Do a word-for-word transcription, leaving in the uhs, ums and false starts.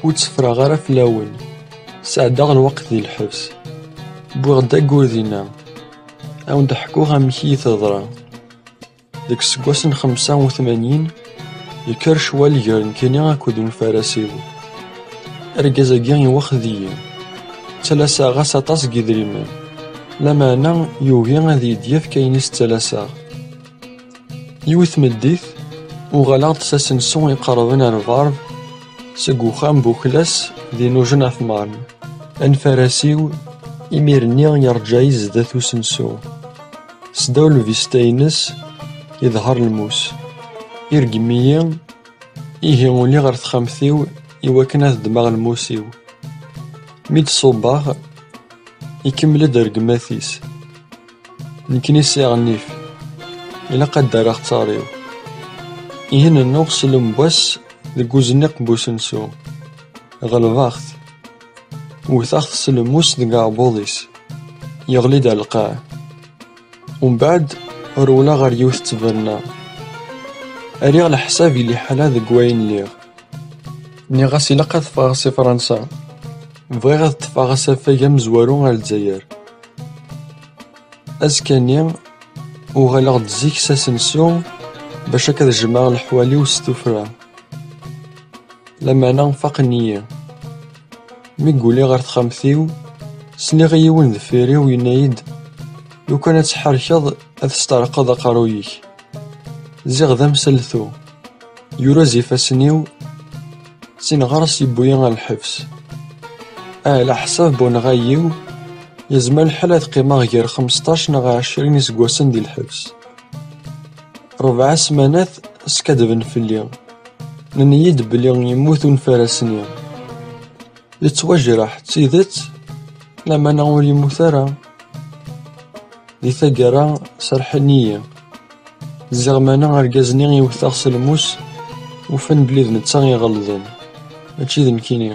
Ur tteffreɣ ara fell-awen. Sɛeddaɣ lweqt di lḥebs. Wwiɣ-d aggur dinna. Ad wen-d-ḥkuɣ amek i yi-teḍra. Deg useggas n xemsa u tmanyin, yekker ccwal gar nekkini akked unfaras-iw. Argaz-agi iwexxed-iyi. Ttalaseɣ-as aṭas n yidrimen, lameɛna yugi ad iyi-d-yefk ayen i s-ttalaseɣ. Yiwet tmeddit, uɣaleɣ-d s asensu iqerben ar lbarb, seg uxxam Buklas di Nugent-en-Marne. Anfaras-iw, imir-nni yerǧa-yi zdat usensu. Sdaw lbista-ines, yeḍher lmus. Ireggem-iyi, ihi uliɣ ɣer texxamt-iw iwakken ad ddmeɣ lmus-iw. Mi d-ṣubbeɣ, ikemmel-d rregmat-is. Nekkini sɛiɣ nnif. Ilaq ad d-rreɣ ttaṛ-iw. Ihi nennuɣ s lemwas deg uzniq n usensu. Ɣelbeɣ-t. Wteɣ-t s lmus deg aɛebbuḍ-is. Yeɣli-d ar lqaɛ. Umbeɛd, rewleɣ ɣer yiwet n ttberna. Rriɣ leḥsab i liḥala deg wayen lliɣ. Nniɣ-as ilaq ad ffɣeɣ si Fransa. Bɣiɣ ad ṭṭfeɣ asafag amezwaru ar Lezzayer. Azekka-nni, uɣaleɣ-d zik s asensu bac akka ad jemɛeɣ leḥwal-iw s tuffra. Lameɛna faqen-iyi. Mi gguliɣ ɣer texxamt-iw, sliɣ i yiwen deffir-iw yenna-yi-d: "Lukan ad tḥerkeḍ, ad testeɛrqeḍ aqerruy-ik." Ziɣ d amsaltu. Yurez ifassen-iw, sin ɣer-s yewwi-yi ɣer lḥebs. Ɛla ḥsab bu nɣayi-w, yezmer lḥal ad qqimeɣ gar xmesṭac neɣ ɛecrin iseggasen di lḥebs. Rebɛa ssmanat skaddben fell-i. Nnan-iyi-d belli yemmut unfaras-nni. Yettwajreḥ d tidet, lameɛna ur yemmut ara. Di taggara, serḥen-iyi. Ziɣ meɛna argaz-nni i wteɣ s lmus, ufan belli d netta iɣelḍen, mačči d nekkini.